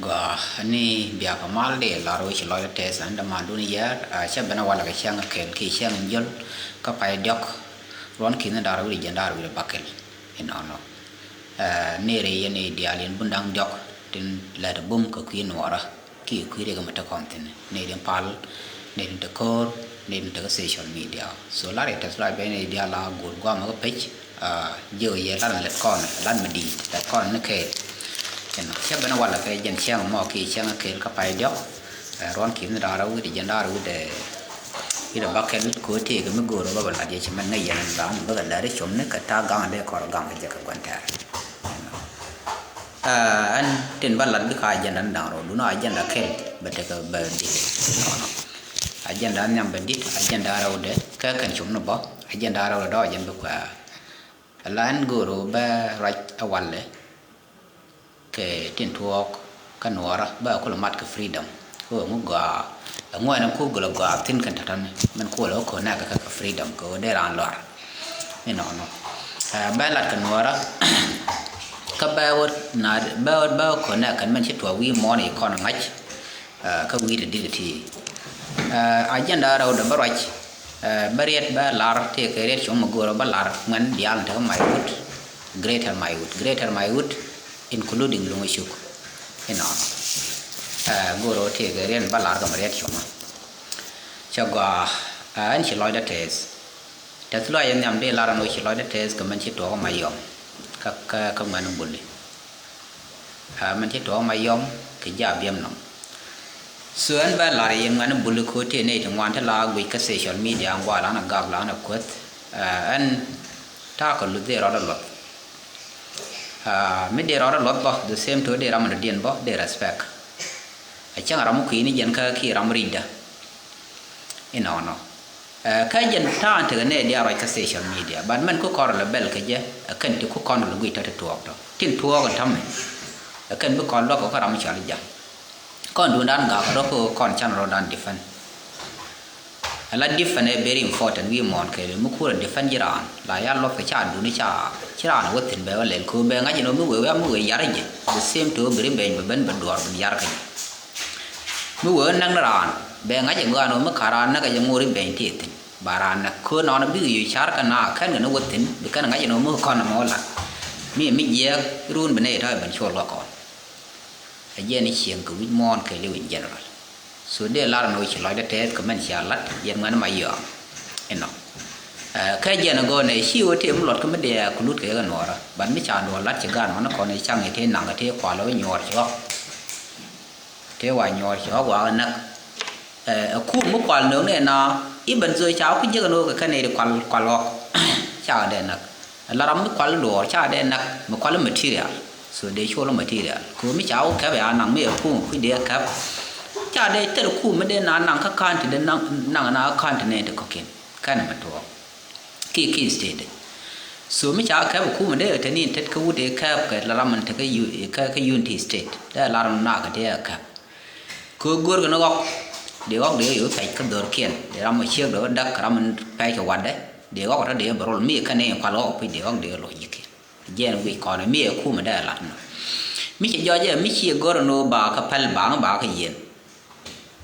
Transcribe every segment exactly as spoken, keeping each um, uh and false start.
Gɔaa ni bia kɛ mal di lar wec lɔcdä tɛth an däman dun yɛɛr, ah, cä ben a walɛ kɛ cäŋ a kɛl ki cäŋ in jöl kä pay diɔk. Ruɔn ki̱n in da̱r wi̱cdɛ jiɛn da̱r wi̱cdɛ bakɛl. Inɔnɔ. Ah, ni ri yɛn i diaal yɛn bun da̱ŋ diɔk tin lät bum kɛ kui̱ nuɔɔrä ki kui̱ ri kɛ mɛ te kɔn thin ni ri pal ni ri te ko̱o̱r ni ri te kɛ social media. So lar yɛ tɛth lɔc ben i diaal a guur guam kɛ pec. Ah, jiök yɛ lat lɛt kɔn, lat mi di̱i̱t, lɛt kɔn ni kɛɛl. Ɛnɔ cä ben walɛ kɛ jɛn cäŋ mɔ ki cäŋ kɛɛl kä pay diɔk. Eh, ruɔn ki̱n da̱r wi̱cdɛ jiɛn da̱r wi̱cdɛ, wi̱cdɛ bakɛl ko̱ tëëk mi go̱o̱r bä bä lat yɛ ci mɛn ŋäc yɛn ran bä kɛ lɛr com ni kɛ ta̱a̱ gaŋ dee kɔr gaŋ kɛ jɛ kɛ gua̱n tɛɛr. Ah, ɛn tin bä lat bikɛ agenda ni da̱ŋ rɔ, duundɛ agenda kɛl bɛ tekɛ bɛ di̱t. Nɔnɔ. Agenda nhiam bɛ di̱t, agenda rɛwdɛ kɛ kɛn com ni bä, agenda rɛwdɛ dɔɔc jɛn bi kuɛɛr. Ala ɛn go̱o̱r bä ruac a walɛ kɛ tin tuɔɔk kä nuɔɔrä bä kulɛ mat kɛ freedom. Kɛ ɣöö ŋu gɔaa, ɛŋu ɛn ku gulɛ gɔaa thin kɛn tɔ̱tɔ̱ni, mɛn ku lɛ wä connect kɛ kɛ freedom kɛ ɣöö dee raan luar. Inɔnɔ. Eh, bä lat kɛ nuɔɔrä kä bä wä na bä wä bä wä connect kɛn mɛn ci tuɔɔk wi̱i̱ muɔ̱ɔ̱n i̱ kɔn ŋa̱c. Ah, kä wi̱i̱ ti di̱t ti. Ah, agenda rɛwdɛ bä ruac, ah, bä riɛt bä lar tëëkɛ riɛt com mi go̱o̱rä bä lar ŋuɛn diaal ni tekɛ Maiwut, Greater Maiwut, Greater Maiwut, including Luŋ Cuk. Inɔnɔ. Ah, go̱o̱rä tëëkɛ riɛt bä lar kɛ mi riɛt com. Cɛ gɔaa, ah, ɛn ci lɔcdä tɛth. Tɛth lɔc ɛn nhiam dee lar ɛn ɣöö ci lɔcdä tɛth kɛ mɛn ci tuɔɔk Mayɔm. Kä, kä, kä ŋuɛn buli. Ah, mɛn ci tuɔɔk Mayɔm kɛ ja̱ biɛm nɔm. So ɛn bä lar yɛn ŋuɛn buli ko̱ tëë nɛy ti ŋuan ti la guic kä social media ŋuan lan a gak lan a kuäth. Ah, ɛn ta̱a̱ kɛ luth dee rɔɔdä luɔth. Ah, mi dee rɔɔdä luɔth bä, the same to dee ram in dɔ̱diɛn bä, dee respect. A cäŋ ram mi kui̱ni jɛn kä ki ram ricdä. Inɔnɔ. Eh, kä jɛn ta̱a̱n tekɛ nɛy diaal ruac kä social media, but mɛn ku kɔn rɔ lɛ bɛl kɛ jɛ, ɛ kɛn ti ku kɔn rɔ lɛ guic tɔ̱ ti tuɔɔk tɔ̱. Tin tuɔɔk in täämɛ, ɛ kɛn bi kɔn luäk kɛ kä ram mi cɔal i̱ ja̱. Kɔn duundan gak rɔ kä kɔn can rɔɔdan defend. Ala defend ɛ very important wi̱i̱ muɔ̱ɔ̱n kɛɛliw mi ku rɔ defend ji̱ raan. La ya luɔth kɛ ca duuni ca, ci raan wä thi̱n bɛ wä lɛl kɛ ɣöö bɛ ŋa̱c ɛn ɣöö mi wëë wä mi wëë yar jɛ. The same to bi ri beny bɛ ben bɛ duɔr bi yar kɛ jɛ. Mi wee näk ni raan bɛ ŋa̱c ɛ gɔaa ni ɣöö mi ka̱n raan näk ɛ jɛ ŋo̱ri beny ti thi̱n ba raan näk köö nɔɔni bikɛ yio̱c ca̱r kɛ na kɛn kɛ ni wä thi̱n bi kɛn ŋa̱c ɛn ɣöö mi kɔn ɛmɔ lat. Mi, mi jiɛɛk run bi nɛy tɔ̱ ɛ ben col kɛ kɔn. Ɛ jɛn i̱ cieŋ kɛ wi̱c muɔ̱ɔ̱n kɛɛliw in general. So dee lar ɛn ɣöö ci lɔcdä tɛth kɛ mɛn cia lat yɛn ŋuɛ̈ni Mayɔm. Inɔ. Eh, kä jɛn ɛ gɔɔnɛ ci ɣöö tëë mi luɔt kä mi dee ɛ kulut kɛ kɛ nuɔɔrä. But mi ca duɔl lat ci gaat mɔni kɔn i̱ caŋ i̱ tëë naŋ kɛ tëë kual ɣä nyuɔɔr ci ɣɔk. Tëë wa nyuɔɔr ci ɣɔk wa ɣä näk. Eh, ɛ kum mi kual nööŋni ɛna i̱ ben dhoi ca ɣä ku jiäk ɛn ɣöö kɛ kɛn i̱ kual, kual ɣɔk. Ca ɣä dee näk. Ɛ la ram mi kual duɔɔr ca dee näk mi kual material. So dee col material. Kɛ mi ca wä kɛp ya naŋ mi ɛ kum kui̱ dee kɛp. Ca dee thil kum mi dee na naŋ kä county dee naŋ, naŋ na county nɛ ti kɔ̱kiɛn. Kɛn mi tuɔɔk. Ki, ki state. So mi ca kɛp kum dee te ni tet kä wut dee kɛp kɛ la ram mi te kä yu-, kä, kä Unity State. Dee la ram na kɛ dee kɛp. Kɛ ɣöö görkɛ ni ɣɔk, dee ɣɔk dee ɣöö pɛc kä dhörkiɛn, dee ram ɔ ciek dee ɣöö däk ram in pɛc kɛ watdɛ, dee ɣɔk tɔ dee bɛ rol mi kɛn in kual ɣɔk pi̱c dee ɣɔk dee lo̱c ji̱kiɛn. Jɛn wi̱c kɔn mi ɛ kumɛ dee lat nɔ. Mi cɛ jɔɔc ɛ mi ciɛ gör ni ɣöö ba kä päl ba ŋä ba kä yieen.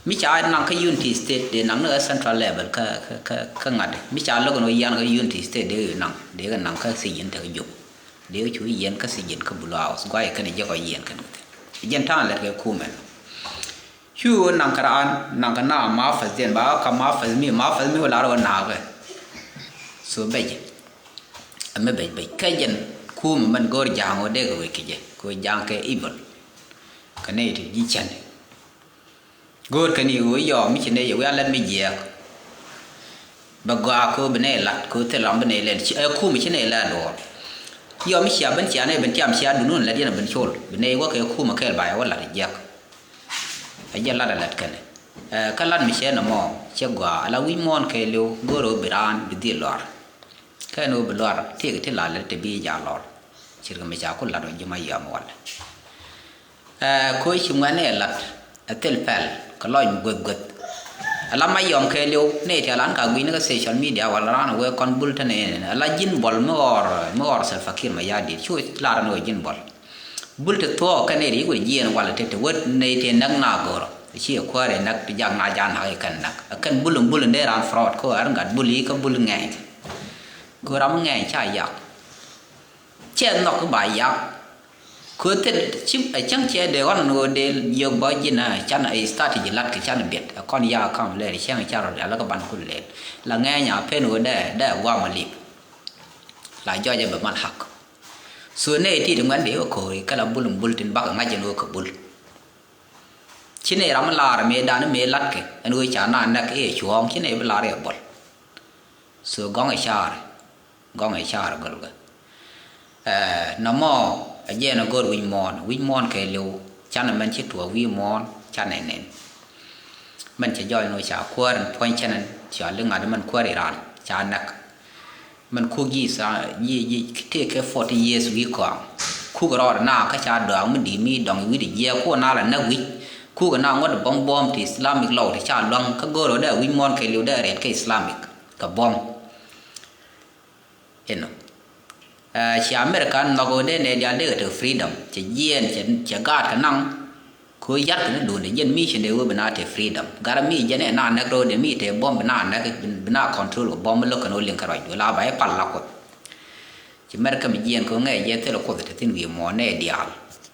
Mi ca naŋ kä Unity State dee naŋ ni ɣä central level kä, kä, kä, kä ŋa̱t. Mi ca lo̱k ni ɣöö yian kä Unity State dee ɣöö naŋ, dee ɣä naŋ kä thiec in tekɛ jop. Dee cu yiɛn kä thiec in kä Blue House guay kɛn jɛ kɔ yiɛn kɛn kɛ thi̱n. Jɛn ta̱a̱n lɛt kɛ kumɛ. Cu naŋ kɛ raan naŋ kɛ na ma fäth jɛn ba ka ma fäth mi ma fäth mi wä lar wä naakɛ. So bɛc. Ɛmɛ bɛc bɛc kɛ jɛn kumɛ mɛn go̱o̱r ja̱a̱ŋ wä dee kɛ wec kɛ jɛ kɛ wec ja̱a̱ŋ kɛ evil. Kɛ nɛy ti ji̱ cɛn. Go̱o̱r kɛn i̱ ɣöö yɔɔ mi ci nɛy yɛ wi̱i̱ a lät mi jiɛɛk. Bɛ gɔaa kɛ ɣöö bi nɛy lat kɛ ɣöö thil ram bi nɛy lɛl ci, ɛ kumɛ ci nɛy lɛl duɔɔr. Yɔɔ mi cia ben cia nɛy ben tiam cia dunun lät yɛn a ben col bi nɛy wä kɛ kumɛ kɛɛl ba yɛ wä lat jiɛɛk. Ɛ jɛ lat a lät kɛnɛ. Ɛ kä lat mi cɛ nɔmɔ cɛ gɔaa ala wi̱c muɔ̱ɔ̱n kɛɛliw go̱o̱r ɣöö bi raan bi dhil luar. Kɛn ɣöö bi luar tiek ti la lät ti bi jaal lɔr. Cirkɛ mi ca ku lat ɣöö ji̱ ma yɔm wal. Ɛ, koci ŋuɛ̈tni ɛ lat ɛ thil pɛl kɛ lɔc mi gueth gueth. Ɛ la Mayɔm kɛɛliw nɛy ti ɛ lan ka gui̱cni kä social media wala raan ɛ wee kɔn bul te nɛy nɛn ɛ la Jinbol mi ɣɔr, mi ɣɔr Salva Kiir Mayardit cu lar ni ɣöö Jinbol. Bul ti thuɔɔk kɛn nɛy ti ci ku jiɛɛn walɛ ti ti wet nɛy ti näk na go̱rɔ. Ci ɛ kuäär ɛ näk ti jak na jak nak i̱ kɛn näk. Ɛ kɛn bul in bul in dee raan fraud kä ɣän gat bul i̱ kä bul ŋɛɛny. Go̱o̱r ram ŋɛɛny ca yak. Cɛ nhɔk ba yak. Kö thil ci ɛ cäŋ cɛ dee ɣɔn ni ɣöö dee yök bä ji̱n ɛ can ɛ strategy lat kɛ can biɛt. Ɛ kɔn yak kam lɛɛr cäŋ ca rɔ rial kä ban ku lɛɛr. La ŋɛɛny a pen ɣöö dee dee guam a lip. La jɔc ɛ bɛ mal hak. So nɛy ti ti ŋuɛn dee wä ko̱ri kɛ la bul in bul tin bakɛ ŋa̱c ɛn ɣöö kɛ bul. Ci nɛy ram mi laar mëë dan mëë latkɛ ɛn ɣöö ca na näk i̱ cuɔ̱ɔ̱ŋ ci nɛy bi laar i̱ buɔl. So gɔ̱ŋ ɛ ca̱a̱r, gɔ̱ŋ ɛ ca̱a̱r gɔlgɛ. Ɛɛ, nɔmɔ ɛ jɛn ɛ go̱r wi̱c muɔ̱ɔ̱n, wi̱c muɔ̱ɔ̱n kɛɛliw canɛ mɛn ci tuɔɔk wi̱i̱ muɔ̱ɔ̱n canɛ nɛn. Mɛn cɛ jɔɔc ni ca kuäär in puɔ̱ny cɛn in ca liŋ ŋa̱t mɛn kuäär iran ca näk. Mɛn kuk ji̱ tëëkɛ forty years wi̱i̱ kɔaŋ. Kuk rɔɔd na kä ca dɔaŋ mi di̱i̱t mi dɔŋ wi̱i̱ di jiɛɛk kuk na la näk wi̱c. Kuk na ŋuɔ̱t buɔ̱m buɔ̱m ti Islamic law ti ca luäŋ kä go̱o̱r ɣöö dee wi̱c muɔ̱ɔ̱n kɛɛliw dee rɛt kä Islamic kɛ buɔ̱m. Inɔ. Ci America nhɔk ɣöö dee nɛy diaal dee kɛ te freedom cɛ jiɛɛn cɛ gaat kɛ naŋ. Kɛ ɣöö ya̱rkɛ ni duundɛ jɛn mi cin dee ɣöö bi na te freedom gat mi jɛn ɛ na näk ro̱o̱dɛ mi te buɔ̱m bi na näk bi na control kɛ buɔ̱m mi lo̱k kɛn ɣöö liŋ kɛ ruac duel a ba i̱ pal la kuoth. Ci America mi jiɛɛn kɛ ɣöö ŋɛɛ jɛ thilɛ kuoth te thi̱n wi̱i̱ muɔ̱ɔ̱n nɛy diaal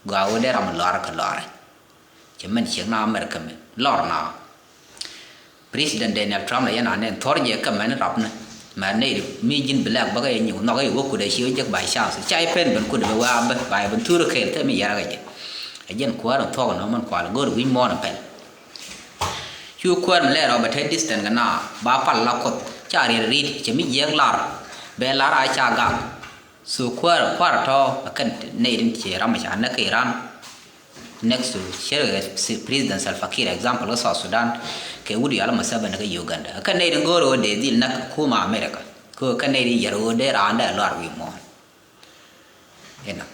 gɔaa ɣöö dee ram mi lɔaarɛ kɛ lɔaarɛ. Cɛ mɛn ciek na America mi lɔr na. President Donald Trump la yɛn anɛ thuɔr jɛ kä mɛn rap ni. Mɛn ni mi ji̱n bi lɛk bäkä yɛ nyiw nhɔk yɛ wä kut a ci wä jek by chance ca yɛ pen ben kut bɛ wä abä ba yɛ ben thur kɛɛl thɛ mi yɛrɛ kɛ jɛ. Ɛ jɛn kuäär in thuɔk in nɔ mɛn kual go̱r wi̱c muɔ̱ɔ̱n in pɛl. Cu kuäär mi lɛɛr ɔ bɛ te distance kɛ na ba pal la kuoth ca riɛt ri̱t cɛ mi jiɛk lar bɛ lar a ca gak. So kuäär kuäär tɔ a kɛn nɛy tin ci ram ca näk kɛ Iran. Next to cɛ president Salva Kiir example kä South Sudan kɛ wut yal ma seven kä Uganda a kɛn nɛy tin go̱o̱r ɣöö dee dhil näk kuma America. Kɛ ɣöö kɛn nɛy tin yɛr ɣöö dee raan dee luar wi̱i̱ muɔ̱ɔ̱n. Inɔ.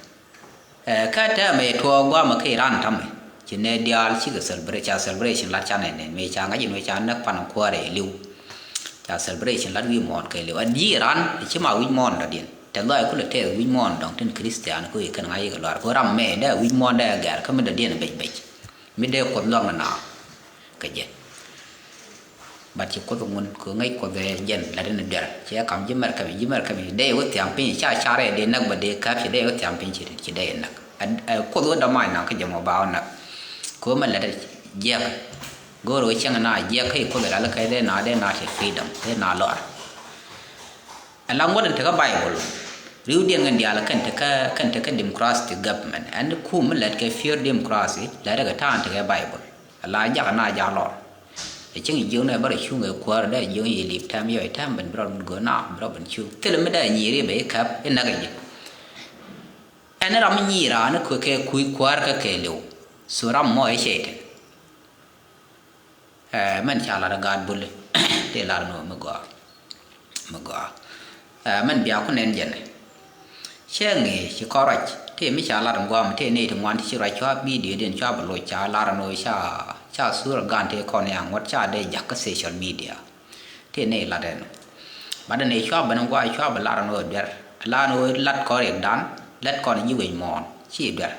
Ɛ kä tɛmɛ tuɔɔk guamɛ kä Iran tamɛ ci nɛ diaal cikɛ celebration lat canɛ nɛn mëë ca ŋa̱c in wee ca näk pan kuäärɛ li̱w. Ca celebration lat wi̱i̱ muɔ̱ɔ̱n kɛ li̱w a ji̱ Iran ci ma wi̱c muɔ̱ɔ̱n dɔ̱diɛn. Tɛ lɔc kulɛ tɛth wi̱c muɔ̱ɔ̱n dɔ̱ŋ tin Christian ku i̱ kɛn ŋa̱c ikɛ luaar ku ram mɛ dee wi̱c muɔ̱ɔ̱n dee gɛr kä mi dɔ̱diɛn bec bec. Mi dee kuoth luaŋ na na kɛ jɛ. But ci kuoth ŋun kɛ ŋäc kuoth ɛ jɛn lat in duer cɛ kam ji̱ mɛr kɛmi ji̱ mɛr kɛmi dee wä thiam piny ca carɛ dee näk bä dee käp ci dee wä thiam piny ci dee näk. Kuoth wä dɔmac naŋ kä jɛ mɔ ba wä näk. Kɛ wä mɛ lat jiɛk. Go̱o̱r wä cäŋ na jiɛk kä ci kuoth ɛ lat kä dee na dee na te freedom dee na lɔr. Ala ŋuɔ̱t in tekä Bible riwdiɛn ŋän diaal kɛn tekä kɛn tekä democratic government ɛn kum mi lɛt kɛ pure democracy lɛt kɛ ta̱a̱n tekä Bible. Ala jakä na jak lɔr. Ɛ cieŋ jiöknɛ bä rɔ cuŋ ɛ kuäär dee jiöknɛ yɛ lip tɛm yɔc tɛm ben bi rɔ ben göök na bi rɔ ben cuŋ thilɛ mi dee nyiir i̱ bɛ i̱ käp i̱ näk ɛ ji̱. Ɛn ram mi nyiir raan i̱ kɛ kui̱ kuäär kä kɛɛliw. So ram mɔ i̱ cɛy tɛn. Ɛ mɛn ca lat ɛ gaat buli tëë lat ɛn ɣöö mi gɔaa. Mi gɔaa. Ɛ mɛn bia ku nɛn jɛn ɛ cɛ ŋi̱i̱c ci kɔn ruac tëë mi ca lat ɛn guam tëë nɛy ti ŋuan ti ci ruac cua video diɛn cua bi loc ca lat ɛn ɣöö ca ca thur ɛ gan tëë kɔn ɛ aŋuɔ̱t ca dee ja̱k kä social media. Tëë nɛy lat ɛn ɔ bat ɛn ɛ cua ben ɛn guam cua bi lat ɛn ɣöö duer lat ɛn ɣöö lat kɔn riɛkdan lat kɔn ji̱ wec muɔ̱ɔ̱n ci duer.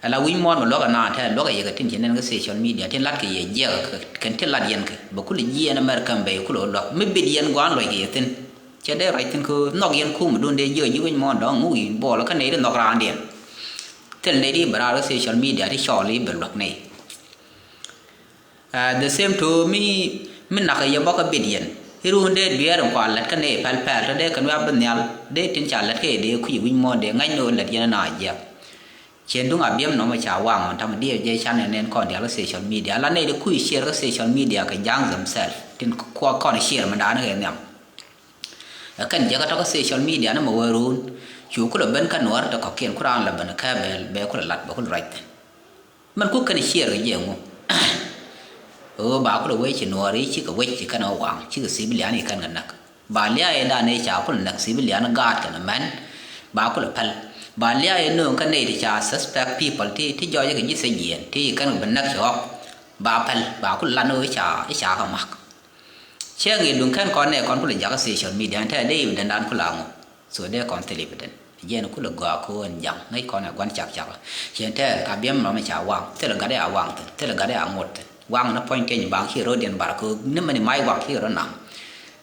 Ala wi̱c muɔ̱ɔ̱n mi luäk ɛnan tɛ̈ luäk ɛ yɛ kɛ tin ci nɛn kä social media tin lat kɛ yɛ jiɛk kɛn tin lat yɛn kɛ bɛ kulɛ jiɛɛn America bɛ yɛ kulɛ wä luäk mi bit yɛn gua̱a̱n luɔc kɛ yɛ thi̱n. Cɛ dee ruac thi̱n kä nhɔk yɛn kumɛ dun dee jiök ji̱ wi̱c muɔ̱ɔ̱n dɔ̱ŋ ŋuk yi̱n buɔɔl kä nɛy ti nhɔk raandiɛn. Thil nɛy ti bɛ raar kä social media ti cɔɔl i̱ bɛ luäk nɛy. Ɛ the same to mi mi nak yɛ bɔkä bit yɛn i̱ run dee dueer in kua lät kä nɛy pɛl pɛl tɔ dee kɛn wiak bi nhial dee tin ca lät kä yɛ dee kui̱c wi̱c muɔ̱ɔ̱n dee ŋäc ni ɣöö lät yɛn ɛn a jiɛk. Ciɛn duŋ a biɛm nɔmɔ ca waŋ ɣɔn tamɛ diɛw jɛ canɛ nɛn kɔn diaal kä social media la nɛy dee kui̱c share kä social media kɛ ja̱a̱ŋ themselves tin kua kɔn share mɛ da̱a̱n kɛ nhiam. Ɛ kɛn jiɛk kä tɔ kä social media ni mɛ wee run cu kulɛ ben kä nuɔ̱ɔ̱r tɛ kɔ̱kiɛn ku raan lɛ ben kä bɛ bɛ kulɛ lat bɛ kulɛ ruac thi̱n. Mɛn ku kɛn ciɛɛr kɛ jiɛɛŋu. Ɣöö ba kulɛ wec ci nuɔɔri cikɛ wec ci kɛn ɣä waŋ cikɛ civilian ci kɛn kɛ näk. Ba lia̱a̱ in dan i̱ ca kulɛ näk civilian gaat kɛn mɛn ba kulɛ päl. Ba lia̱a̱ in nööŋ kä nɛy ti ca suspect people ti ti jɔɔc kɛ ji̱ thiec jiɛɛn ti kɛn kɛ bi näk ci ɣɔk. Ba päl ba kulɛ lan ɣöö i̱ ca i̱ ca kɛ ma̱k. Cɛ ŋi̱i̱c duŋ kɛn kɔn nɛ kɔn kulɛ jakä social media ɛn tɛ dee evident dan kulɛ aŋu. So dee kɔn thil evident. Jɛn kulɛ gɔaa kɛ ɣöö ɛn ja̱ŋ ŋäc kɔn ɛ gua̱n cak cak. Ciɛ tɛɛr ka biɛm mama ca waŋ, thilɛ gatdɛ a waŋ thi̱n, thilɛ gatdɛ a ŋot thi̱n. Waŋ ni puɔ̱ny teny baŋ ci rɔ diɛn bar kɛ ɣöö ni mɛn i̱ mac waŋ ci rɔ naŋ.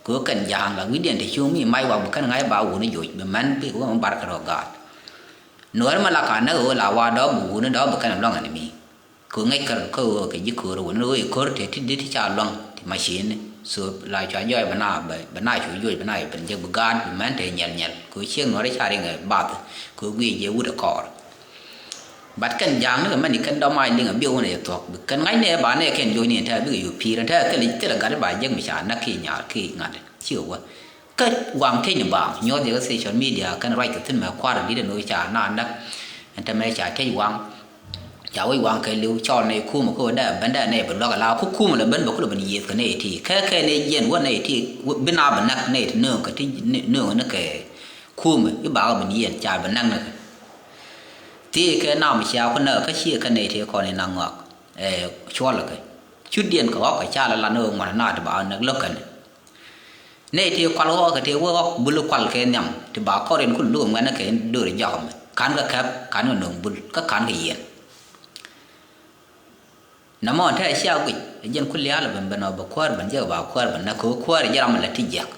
Kɛ ɣöö kɛn ja̱a̱ŋ la wi̱cdiɛn te cuŋ mi mac waŋ bi kɛn ŋa̱c ba wuni joc bi mɛn bi kɛ ɣöö mi bar kɛ rɔ gaat. Nuɔ̱ɔ̱ri mi la ka näk ɣöö la wa dɔɔk bi wuni dɔɔk bi kɛn luaŋ ɛn mi. Kɛ ŋäc kär kä ɣöö kɛ ji̱ köör wä ni ɣöö i̱ köör te ti dit ti ca luaŋ ti macini. So la cua jɔɔc bɛ na bɛ na cu juɔc bɛ na yɛ ben jek bi gaat bi mɛn te nyɛl nyɛl kɛ ɣöö ciek nuɔri ca riŋ ɛ bath kɛ ɣöö guic jɛ wut ɛ kɔɔr. But kɛn ja̱a̱ŋ ni kɛ mɛn i̱ kɛn dɔm a liŋ a biɛ wun ɛ thuɔ̱k bi kɛn ŋa̱c ni ɛ ba nɛ kɛn joc ni ɛ tɛ bikɛ yo̱o̱ pi̱i̱r ɛ tɛ thilɛ thilɛ gat i̱ ba jek mi ca näk ki nyaar ki ŋa̱t ci ɛ wä. Kä waŋ teny baam nyuɔth yɛ kä social media kɛn ruac kɛ thi̱n mɛ kua̱r di̱t ɛn ɣöö ca na näk. Ɛn tɛmɛ ca teny waŋ ca wec waŋ kɛ li̱w cɔl nɛy kumɛ kä ɣöö dee ben dee nɛy bi luäk ala ku kumɛ lɛ ben bɛ kulɛ ben yiëëth kɛ nɛy ti kɛ kɛ nɛy jiɛn wä nɛy ti bi na bi näk nɛy ti nööŋ kɛ ti nööŋ ni kɛ kumɛ i̱ bakɛ ben yiëëth ca bi näk ni kɛ. Thieec kɛ nam cia ku näk kä ciɛ kɛ nɛy ti kɔn in na ŋɔak cuɔl kɛ cutdiɛn kɛ ɣɔk kɛ ca lɛ lan ni ɣöö ŋuɔ̱t na ti ba näk lo̱k kɛn. Nɛy tëë kual ɣɔɔk kɛ tëë wee ɣɔk bul kual kɛ nhiam ti ba kɔr in kul luk ŋuɛ̈nä kɛ in döör jɔk mɛ ka̱n kɛ kɛp ka̱n kɛ nöŋ bul kä ka̱n kɛ yiɛn. Nɛmɔ tɛɛ cia guic ɛ jɛn kul liaal ɛ ben ben ɔ bɛ kuäär ben jɛ ba kuäär ben nɛ kɛ kuäär jɛ ram ɛ lɛ ti jiɛk.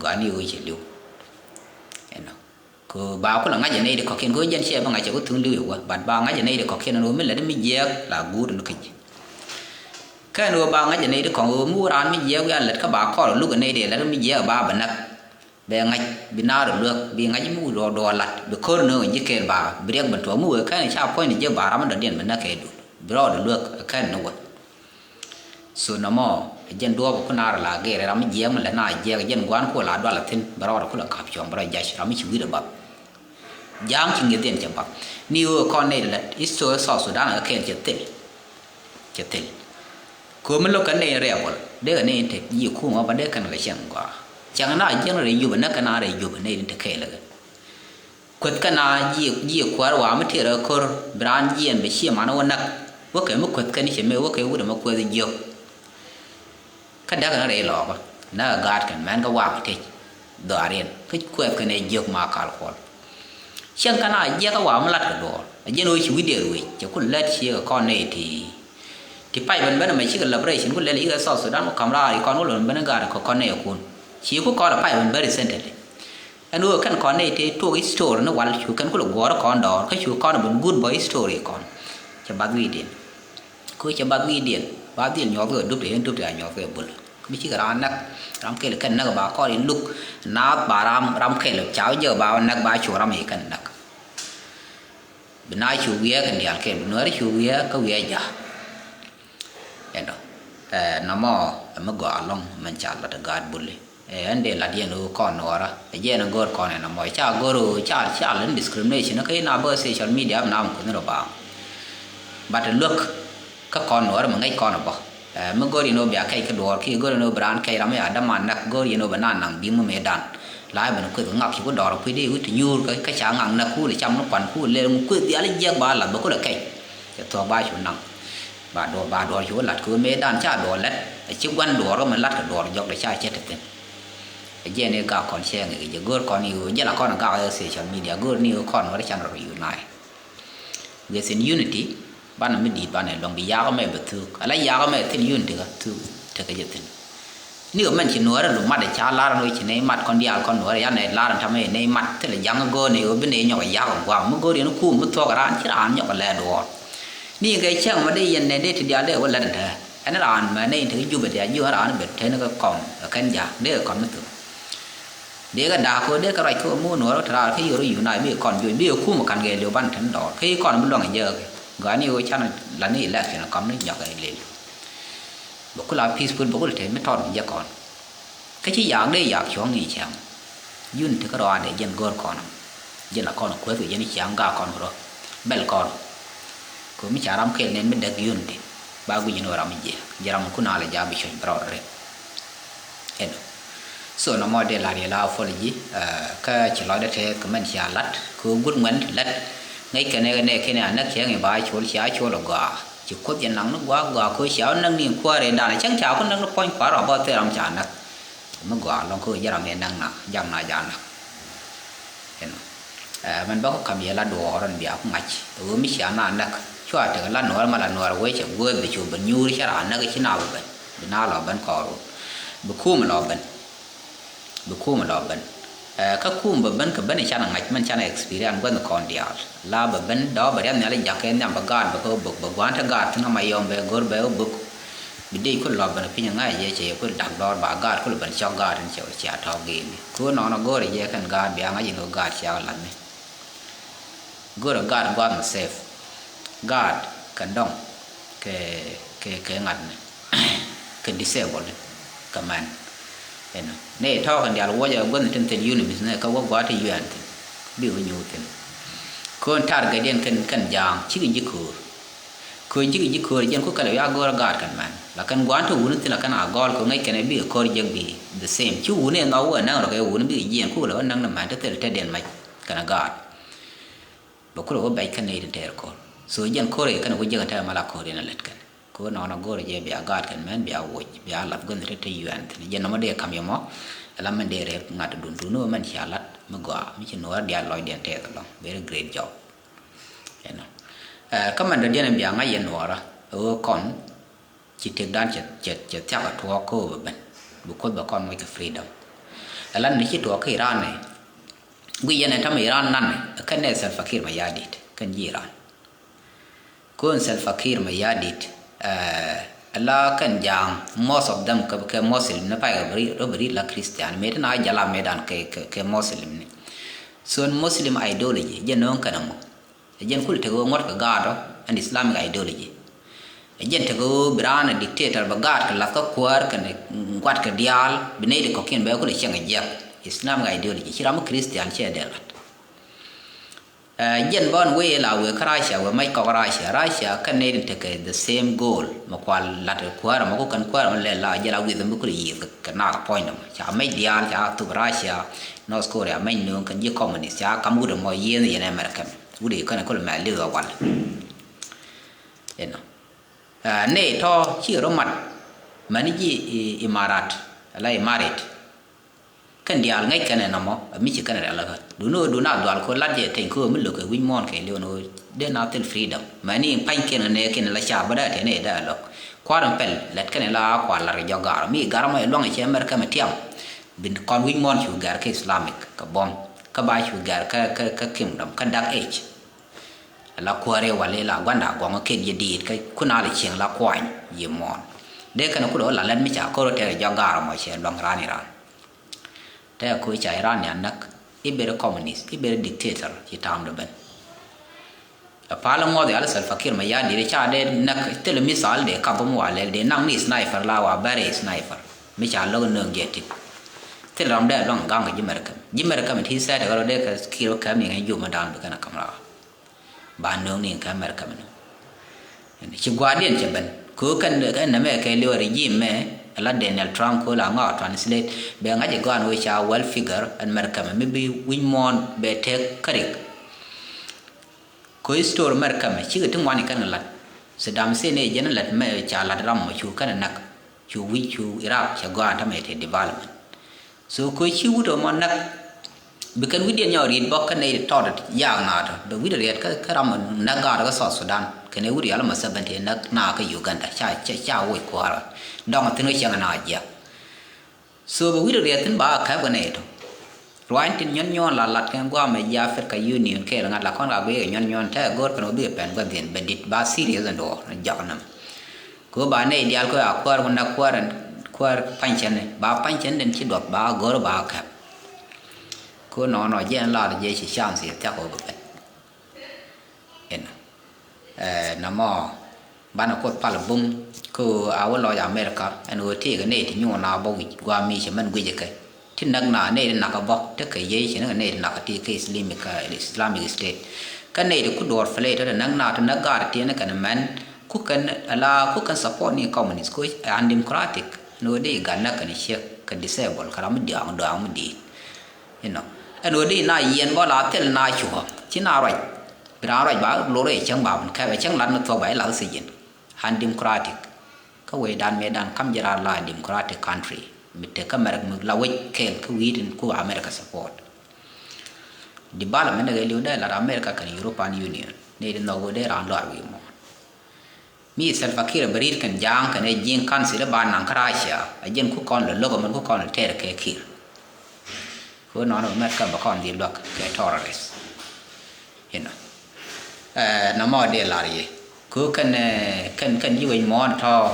Gɔaa ni ɣöö cɛ li̱w ɛnɔ. Kɛ ba kulɛ ŋa̱c ɛ nɛy ti kɔ̱kiɛn kɛ ɣöö jɛn ciɛ bä ŋa̱c cɛ ku thuŋ li̱w i̱ wä but ba ŋa̱c ɛ nɛy ti kɔ̱kiɛn ɛn ɣöö mi lät mi jiɛɛk la guut ɛn kä ji̱. Kɛn ɣöö ba ŋa̱c ɛ nɛy ti kɔ̱ŋ ɣöö mi wä raan mi jiɛɛk wiaa lät kä ba kɔr ɛ luk ɛ nɛy ti lät mi jiɛɛk ba bɛ näk. Bɛ ŋa̱c bi naar ɛ luäk bi ŋa̱c mi wä duɔɔr duɔɔr la̱t bi ko̱r nööŋ ɛ ji̱ kɛɛl ba bi riɛk ben tuɔɔk mi wee kɛn ca puɔ̱ny ni jiɛɛk ba ram mi dɔ̱diɛn bi näk kɛ dul bi rɔɔd ɛ luäk ɛ kɛn ni wä. So nɔmɔ ɛ jɛn duɔɔp ɛ ku naar la gɛɛr ɛ ram mi jiɛɛk mi lɛ na jiɛɛk ɛ jɛn gua̱a̱n ku la dual ɛ thi̱n bɛ rɔɔdɛ ku lɛ ka̱p cuɔ̱ŋ bɛ rɔ jac ram mi ci wi̱i̱dɛ bath. Ja̱a̱ŋ ci ŋi̱eth yɛn cɛ bath ni ɣöö kɔn nɛy lɛ history South Sudan ɛ kɛɛl cɛ thil. Cɛ thil. Kömi lo̱k kɛ nɛy rebel dee kɛ nɛy te ji̱ kumä ba dee kɛn kɛ cɛŋ gɔaa. Cɛŋ na jiɛn rɛy Jubɛ nɛ kɛn a rɛy Jubɛ nɛy te kɛɛl kɛ. Kueth kɛn a jiɛ jiɛ kuäär wa mi tëë rɛ ko̱r bi raan jiɛn bɛ ciɛ man wä näk. Wä kɛ mi kueth kɛn cɛ mëë wä kɛ wut ɛmɛ kueth jiök. Kä däk kɛn rɛy lɔɔkä näk ɛ gaat kɛn mɛn kä waak tec dhɔaariɛn kä kueth kɛn ɛ jiök ma kal kuɔl. Cieŋ kɛn a jiɛk kä waak mi lat kɛ duɔɔr a jiɛn ɣöö ci wi̱cdiɛn ruëëc cɛ ku lät ciek ɛ kɔn nɛy ti. Ti pay ben ben ɛmɛ cikɛ liberation ku lɛl yikɛ South Sudan ku ka̱m raar yi kɔn ku lon ben ɛ gaat kɛ kɔn nɛy kun ci ku kɔn ɛ pay ben ben recently. Ɛn ɣöö kɛn kɔn nɛy tëë tuɔɔk history ni wal cu kɛn kulɛ guɔ̱ɔ̱r kɔn dɔɔr kä cu kɔn ben guut bä history kɔn. Cɛ bath wi̱i̱diɛn. Kɛ ɣöö cɛ bath wi̱i̱diɛn ba dhil nyuɔth kɛ dup tëë dup tëë a nyuɔth kɛ bul. Mi cikɛ raan näk ram kɛl kɛn näk ba kɔr in luk naath ba ram ram kɛl ca wä jɛ ba näk ba cu ram i̱ kɛn näk. Bi na cu wiɛɛk kɛn diaal kɛl bi nuääri cu wiɛɛk kä wiɛɛk ja̱. Ɛnɔ ɛ nɔmɔ ɛ mi gɔaa lɔŋ mɛn ca lat ɛ gaat buli. Ɛ ɛn dee lat yɛn ɣöö kɔn nuɔɔrä ɛ jɛ ɛn ɛ go̱r kɔn ɛn ɛmɔ ca go̱r ɣöö ca ca lɛn discrimination kä in a bä social media bi nam kuth ni rɔ baaŋ. But luäk kä kɔn nuɔɔrä mi ŋäc kɔn ɛ bä. Ɛ mi go̱r yɛn ɣöö bia kɛc kä duɔɔr ki go̱r yɛn ɣöö bi raan kɛc ram ya däman näk go̱r yɛn ɣöö bi naan naŋ bi̱i̱ŋ mi mëëdan. La ɛ ben kueth ŋak ci ku dɔɔr kui̱di wi̱c ti nyuur kä ca ŋak näk kuul cam ni kuan kuul lɛl ŋu kueth dhial jiɛk ba lath bä kulɛ kɛc. Cɛ thuɔ̱k ba cu naŋ. Ba duɔɔr ba duɔɔr cu lat kɛ ɣöö mëëdan ca duɔɔr lät a ci gua̱n duɔɔr kä min lat kɛ duɔɔr jɔk de ca cɛ te thi̱n. Ɛ jiɛn i̱ gak kɔn cɛ ŋi̱i̱c jɛ go̱o̱r kɔn i̱ ɣöö jälɛ kɔn gak ɛ social media go̱o̱r ni ɣöö kɔn wä ri can rɔ reunite. Within unity banɛ mi di̱i̱t banɛ luäŋ bi yakä mɛ bɛ thuuk ala yakä mɛ thi̱n unity kä thuuk tekɛ jɛ thi̱n. Ni kɛ mɛn ci nuɔɔrɛ lu mat ɛ ca lar ɛn ɣöö ci nɛy mat kɔn diaal kɔn nuɔɔrɛ yan ɛ lar ɛn tamɛ nɛy mat thilɛ ja̱ŋ ɛ go̱o̱r nɛy ɣöö bi nɛy nyɔk ɛ yak ɛ gua̱a̱m mi go̱o̱r yɛn kuum mi thuɔ̱k ɛ raan ci raan nyɔk ɛ lɛ duɔɔr. Ni kɛ cäŋ mɛ dee yɛn nɛy dee ti diaal dee wä lät ɛn tɛɛ ɛn raan mɛ nɛy in tekɛ jupɛ diaal ji̱ ɣän raan ben teni kɛ kɔn ɛ kɛn ja̱a̱k dee kɛ kɔn mi thuk. Dee kɛ da̱a̱k kɛ ɣöö dee kɛ ruac kɛ ɣöö mi wä nuɔɔr ɛ te raar kä yio̱r ɛ unite mi kɔn juɔc bi ɛ kuum ɛ ka̱n kɛ liw ban teni dɔɔr kä i̱ kɔn bi luäŋ ɛ jääk. Gɔaa ni ɣöö canɛ la ni election ɛ kɔn ni nyɔk ɛ lel. Bɛ ku la peaceful bɛ ku la te mi tɔt mi jɛ kɔn. Kä ci yak dee yak cuɔ̱ŋ ni cäŋ. Unity kä rɔaadɛ jɛn go̱o̱r kɔn. Jɛn la kɔn kuäth kɛ jɛn cäŋ gak kɔn kɛ rɔ. Bɛl kɔn. Kɛ mi ca ram kɛl nɛn mi däk unity. Ba guic ni ɣöö ram mi jiɛ. Jɛ ram mi kun a lɛ ja̱ bi cuɔ̱c bɛ rɔɔd rɛp. Ɛnɔ. So nɔmɔ dee lar yɛ la apology. Kä ci lɔcdä tɛth kɛ mɛn cia lat. Kɛ ɣöö gul ŋuɛn ti lat. Ŋäc kɛn ɛ nɛ kɛn ɛ a näk cäŋ i̱ ba col cia col ɛ gɔaa. Ci kuoth jɛ naŋ ni gua̱a̱k gua̱a̱k ko̱ cia wä näk ni kuäär ëë danɛ cäŋ ca ku näk ni puɔ̱ny kua̱r rɔ bä thil ram ca näk. Mi gɔaa lɔŋ ko̱ jɛ ram ëë näk na jak na jak näk. Ɛnɔ. Ɛ, mɛn bä ku kam yɛ la duɔɔr ɛn bia ku ŋa̱c. Ɛ ɣöö mi cia na näk. Cua tek la nuɔɔr ma la nuɔɔr wee cɛ guäth bi cu ben nyuur cɛ raa näk ci na bi ben. Bi na lɔ ben kɔɔrun. Bi kum lɔ ben. Bi kum lɔ ben. Ɛ, kä kum bɛ ben kɛ ben can ŋa̱c mɛn can experience guäth kɔn diaal. La bɛ ben dɔɔ bɛ riath nhial jak kɛ nhiam bɛ gaat bɛ kɛ bök bɛ gua̱a̱n te gaat thin ama yɔm bɛ go̱r bɛ bök. Bi dee kul lɔ ben piny ŋa̱c yɛ cɛ yɛ kul dak dɔɔr ba gaat kul ben cɔk gaat in cɛ cɛ a tɔk gini. Ku nɔnɔ go̱r yɛ kɛn gaat bia ŋa̱c in ɣöö gaat cia lath ni. Go̱rɛ gaat gua̱a̱th mi safe. Gaat kɛ dɔŋ kɛ, kɛ, kɛ ŋa̱tni kɛ disable kɛ mɛn. Ɛnɔ. Nɛ tɔ̱ɔ̱k in diaal wuɔcɛ guäthni tin thil unibith nɛ kä wä gua̱a̱th ti yuɛɛn thin. Bi wä nyuuth thin. Ko̱n target yɛn kɛn, kɛn ja̱a̱ŋ cikɛ ji̱ köör. Köör cikɛ ji̱ köör jɛn ku kɛlɛ ya go̱o̱rä gaat kɛn mɛn. La kɛn gua̱a̱th ti wuni thin la kɛn a gɔl kɛ ŋäc kɛn bi kɛ köör jek bi the same. Ci wuni in nhɔk wä näŋ rɔ kɛ wuni bi jiɛn ku lɛ wä näŋ ni mɛn ti thil te diɛn mac kɛn a gaat. Bɛ kulɛ wä bɛc kɛn nɛy tin tɛɛr ko̱r. So jɛn ko̱r i̱ kɛn wä jiäk in tɛɛr mal a ko̱r in a lät kɛn. Ko̱r nɔɔn a go̱r jɛ bia gaat kɛn mɛn bia woc bia lath guänh ri te yuɛn thin jɛn nɔmɔ dee kam yɛ mɔ. Ala mɛn dee rɛp ŋa̱t dun dun wä mɛn cia lat mi gɔaa mi ci nuɔɔr diaal lɔcdiɛn tɛɛth ɛlɔŋ. Very great job. Ɛnɔ. Ɛ, kä mɛn dɔ̱diɛn in bia ŋa̱c yɛ nuɔɔrä ɛ ɣöö kɔn ci tëkdan cɛ, cɛ, cɛ thia̱k a tuɔɔk kä ɣöö bɛ ben. Bi kuoth bɛ kɔn moc kɛ freedom. Ɛla ni ci tuɔɔk kä Iran ni. Guic yɛn ɛ tämɛ Iran nan ɛ kɛn nɛ Salva Kiir Mayardit kɛn ji̱ Iran. Ko̱n Salva Kiir Mayardit, ɛ, ɛla kɛn ja̱a̱ŋ most of them kɛ, kɛ Muslim ni pay kɛ bɛ ri, rɔ bɛ ri la Christian. Mëë ti na jala mëë dan kɛ, kɛ, kɛ Muslim ni. So Muslim ideology jɛ no̱o̱ŋ kɛn ɛmɔ. Ɛ jɛn kul tekɛ ɣöö ŋuɔ̱t kɛ gaat ɔ ɛn Islamic ideology. Ɛ jɛn tekɛ ɣöö bi raan ɛ dictator bɛ gaat kɛ lath kä kuäär kɛnɛ gua̱t kɛ diaal bi nɛy ti kɔ̱kiɛn bɛ kulɛ cieŋ ɛ jiɛk. Islamic ideology ci ram mi Christian ciɛ dee lat. Ɛ jɛn bä ɛn wee la wee kä Russia wee mac kɔk Russia. Russia kɛn nɛy ti tekɛ the same goal mɛ kual lat kuäär ɛmɔ ku kɛn kuäär ɛmɔ lɛ la jɛ la wi̱th ɛmɔ kulɛ yiëth kɛ naath puɔ̱ny dɔmɔ ca mac diaal ca thop Russia, North Korea mac nööŋ kɛn ji̱ communist ca kam wut ɛmɔ yiëth yɛn America. Wut i̱ kɛn kulɛ mɛ li̱w ɛ wal. Inɔ. Ɛ, nɛ tɔ ci rɔ mat mani ji̱ i, Imarat, ala Imarit. Kɛn diaal ŋäc kɛn ɛ nɔmɔ, ɛ mi ci kɛn rɛl kä. Duni ɣöö duni a dhual kɛ lat jɛ teny kɛ ɣöö mi lo̱k kɛ wi̱c muɔ̱ɔ̱n kɛ li̱w ni ɣöö dee na thil freedom. Mani pa̱ny kiɛn ɛ nɛ kiɛn la ca bä dee tɛn ɛ dee lɔk. Kua̱r in pɛl lɛt kɛn ɛ la kua̱r lat kɛ jɔk gaar. Mi gaar mɔ ɛ luaŋ ɛ cɛ mɛr kɛ mɛ tiam. Bin kɔn wi̱c muɔ̱ɔ̱n cu gɛr kä Islamic kɛ buɔ̱m. Kä ba cu gɛr kä, kä, kä kingdom, kä dark age. La kuäär i̱ wal i̱ la gua̱nda guɔ̱ŋ ket yɛ diit kä kun a lɛ cieŋ la kuany yɛ muɔ̱ɔ̱n. Dee kɛn kulɛ wä la lät mi ca kor tɛɛr jɔk gaar mɔ cɛ luaŋ ran iran. Tɛɛr koc ca iran nia näk i̱ ber communist i̱ ber dictator ci ta̱a̱m dɔ ben. Ɛ pal ŋuɔth yal Salva Kiir mɛ ya diit ca dee näk thil missile dee kap bä mi wa lɛl dee naŋ ni sniper la wa bɛr i̱ sniper. Mi ca lo̱k nööŋ jɛ tik. Thil ram dee luaŋ gaŋ kɛ ji̱ mɛr käm ji̱ mɛr käm ti sɛt kɛ rɔ dee kɛ Kiir käm ni kɛ jum mɛ da̱a̱n bi kɛn a käm raar. Ba nööŋ ni kä America mɛnɔ. Ci gua̱a̱diɛn cɛ ben kɛ ɣöö kɛn, kɛn nɛmɛ kɛ liw regime mɛ ala Donald Trump kɛ ɣöö la ŋɔak translate bɛ ŋa̱c ɛ gɔaan wee ca well figure ɛn America mɛ mi bi wi̱c muɔ̱ɔ̱n bɛ tek kärik. Kɛ ɣöö history America mɛ cikɛ ti ŋuan ikɛn kɛ lat. Saddam Hussein ɛ jɛn lat mɛ ca lat ram mɔ cu kɛn ɛ näk. Cu wi̱c cu Iraq cɛ gɔaa tamɛ te development. So kɛ ci wut ɛmɔ näk bi kɛn wi̱cdiɛn nyɔk riet bɔk kä nɛy tɔt yaak naath bɛ wi̱c riɛt kä, kä ram näk gaat kä South Sudan kɛnɛ wi̱c rial mɔ seventy näk naath kä Uganda ca, ca, ca woc kuäärä. Dɔŋ thi̱n kä cieŋ naath jiɛk. So bɛ wi̱c riɛt thi̱n ba käp kɛ nɛy tɔ. Ruany tin nyɔn nyɔn la lat kɛn guam mɛ ji̱ Africa Union kɛɛl ŋa̱t la kɔn ka guiy kɛ nyɔn nyɔn tɛ go̱r kɛn wä bikɛ pɛn gua̱n dhi̱n bɛ dit ba serious ɛn duɔ̱ɔ̱r ni jɔk nɛmɛ. Kɛ ɣöö ba nɛy diaal kɛ a kuäär wä näk kuäär ɛn kuäär pa̱ny cɛn ni ba pa̱ny cɛn den ci duɔth ba go̱r ba käp. Kɛ ɣöö nɔɔnɔ jɛ ɛn lar jɛ ci chance yɛ thiak wä bɛ pɛn. Inɔ. Ɛ, nɔmɔ banɛ Kuoth pal bum kä ɣöö a wä lɔc America ɛn ɣöö tëëkɛ nɛy ti nyuun a bä wi̱c gua̱a̱ mi cɛ mɛn guic kɛ. Ti näk na nɛy ti nak kä bä tekɛ yey ci näk nɛy ti nak kä ti kä Islamic, kä Islamic State. Kä nɛy ti ku duɔɔr play tɔ ti näk na ti näk gaat tiɛn kɛn mɛn ku kɛn ala ku kɛn support ni communist ku undemocratic. Ɛn ɣöö dee gat näk kɛn ciek kɛ disable kɛ ram mi diaŋ dɔaŋ mi di̱i̱t. Inɔ. Ɛn ɣöö dee na yiɛn bä la thil na cuɔ ci na ruac. Bi raan ruac ba lor ɛ cäŋ ba bin kɛp ɛ cäŋ lat ni thuɔk ba i̱ lath sijin. Undemocratic. Kä wecdan mëëdan kam ji̱ raan la democratic country mi tek kä America mi la wec kɛɛl kä wi̱i̱ tin ku America support. Development ni kɛ liw dee lat America kɛnɛ European Union ni di nhɔk wee dee raan luar wi̱i̱ muɔ̱ɔ̱n. Mi Salva Kiir bɛ ri̱t kɛn ja̱a̱ŋ kɛnɛ ji̱ council ba naŋ kä Russia, a jɛn ku kɔn lɛ lo̱k, a mɛn ku kɔn lɛ tɛɛr kɛ Kiir. Kɛ ɣöö nɔnɔ bɛ mɛt kä bɛ kɔn dhil luäk kɛ terrorist. Inɔ. Ɛ, nɔmɔ dee lar yɛ. Kɛ ɣöö kɛn, ɛ, kɛn, kɛn ji̱ wec muɔ̱ɔ̱n tɔ̱.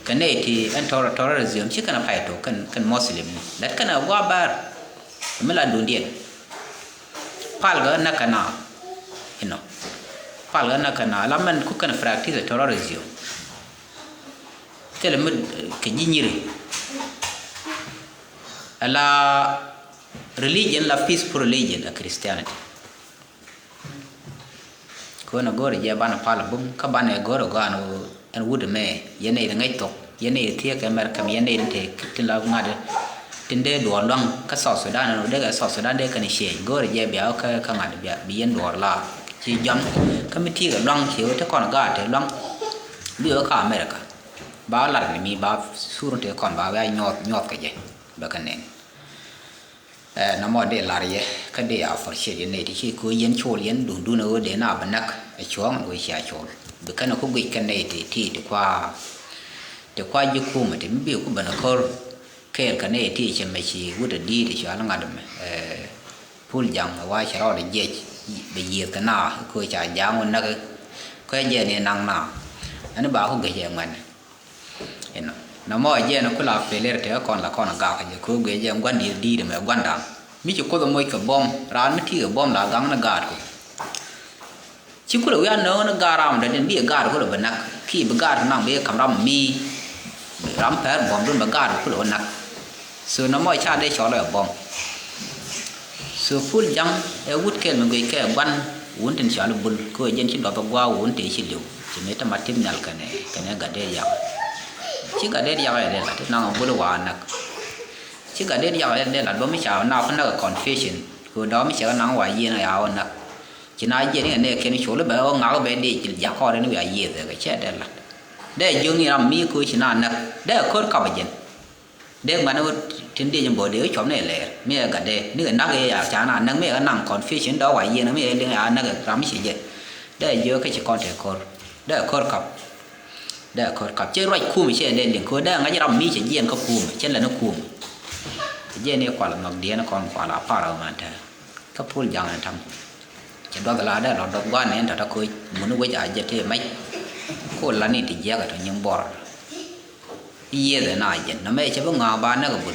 Kɛ nɛy ti ɛn terror-, terrorism ci kɛn a pay tok kɛn, kɛn Muslim ni. Lɛt kɛn a gua̱a̱ bär. Mi la duŋdiɛn. Pal gɛ näk kɛ na. Inɔ. Pal gɛ näk kɛ na. La mɛn ku kɛn practice terrorism. Thilɛ mi, eh, kɛ ji̱ nyiri. Ala religion la peaceful religion la Christianity. Kɔn a go̱o̱rɛ jɛ banɛ pal bum kä banɛ go̱o̱rɛ gɔaa ni ɛn wut ɛmɛ, yɛn nɛy ti ŋäc thok, yɛn nɛy ti thiek kɛ America, yɛn nɛy ti te tin la ŋa̱t tin dee duɔɔr luaŋ kä South Sudan, ɛn wut dee kɛ South Sudan dee kɛn change, go̱o̱rɛ jɛ bia wä kä, kä ŋa̱t bia, bi yɛn duɔɔr la ci jɔam kä mi ti̱i̱ kɛ luaŋ ci wä te kɔn gaat te luaŋ bi wä kä America. Ba lar ni mi ba sur te kɔn ba wia nyuɔth, nyuɔth kɛ jɛ bɛ kɛ nɛn. Ɛ, nɔmɔ dee lar yɛ kä dee a appreciate yɛ nɛy ti ci ko̱ yɛn col yɛn duŋdun ɛ ɣöö dee na bɛ näk ɛ cuɔ̱ɔ̱ŋ ɛ ɣöö cia col. Bi kɛn ɛ ku guic kɛn nɛy ti ti ti kua, ti kua ji̱ kumɛ ti mi bi ku ben ɛ ko̱r kɛɛl kɛ nɛy ti cɛ mɛ ci wut ɛ di̱i̱t ɛ cɔal ŋa̱t ɛmɛ, ɛ, Pul Jaŋ ɛ wa cɛ rɔɔdɛ jiɛc bɛ yiëëth kɛ na ɛ ko̱ ca ja̱a̱ŋ wä näk ɛ ko̱ ɛ jɛ ni naŋ na. Ɛn ba ku guic ɛ ŋuɛn. Inɔ. Nɔmɔ ɛ jɛn ku la failure tekɛ kɔn la kɔn a gak jɛ ko̱ guiɛ jɛ gua̱n di̱i̱t di̱i̱t mɛ gua̱ndan. Mi ci Kuoth ɛ moc kɛ buɔ̱m, raan mi ti̱i̱ kɛ buɔ̱m la gaŋ ni gaatku. Ci kulɛ wi̱i̱ a nööŋ ni gaat ram dɔ̱diɛn bi ɛ gaat kulɛ bi näk. Ki bi gaat naŋ bi ɛ ka̱m ram mi. Ram pɛr buɔ̱mdun bɛ gaat kulɛ wä näk. So nɔmɔ ca dee cɔl ɛ buɔ̱m. So Pul Jaŋ ɛ wut kɛl mi guic kɛ gua̱n wun tin cɔal Bul, kä ɛ jɛn ci duɔth ɛ gua̱a̱ wun tëë ci li̱w. Ci mi te mat tip nhial kɛnɛ, kɛnɛ Gatdet Yak. Ci Gatdet Yak ɛ dee la ti naŋ Bul wa näk. Ci Gatdet Yak ɛ dee la duɔ̱m mi ca na ku näk ɛ confusion. Kɛ dɔ̱ mi cɛ kɛ naŋ wa yieen ɛ ya wä näk. Ci na jiɛn i̱ kɛ nɛ kɛn col i̱ bɛ wä ŋak i̱ bɛ dee ci jak kɔɔr in wiaa yiëëth ɛ kɛ cɛ dee lat. Dee jiöŋ i̱ ram mi ko̱ ci na näk. Dee ko̱r kap ɛ jɛn. Dee ŋuɛ̈tni ɣöö tin diec in bä dee wä cuɔpni ɛ lɛɛr mi ɛ gat dee nikɛ näk ëë ca na näk mi ɛ kɛ naŋ confusion dɔ̱k wa yiëëŋ mi ɛ liŋ ɛ a näk ɛ ram mi ci jɛ. Dee jiök kä ci kɔn te ko̱r dee ko̱r kap. Dee ko̱r kap ci ruac kum ci ɛ dee liŋ ko̱r dee ŋa̱c ram mi cɛ jiɛn kä kum cɛ lɛn kum. Jiɛn i̱ kual nhɔk diɛn kɔn kual a par ɛ ɣän te. Kä Pul Jaŋ ni ta̱ŋ. Cɛ duɔth la dee lɔ duɔth gua̱n ni ɛn tɔ̱tɔ̱ koc mun wec a jɛ tëë mɛc. Ku la ni ti jiäk a tɔ nyin buɔr. Yiëëth ɛn a jɛn nɔmɛ cɛ bi ŋa̱a̱k ba näk a Bul.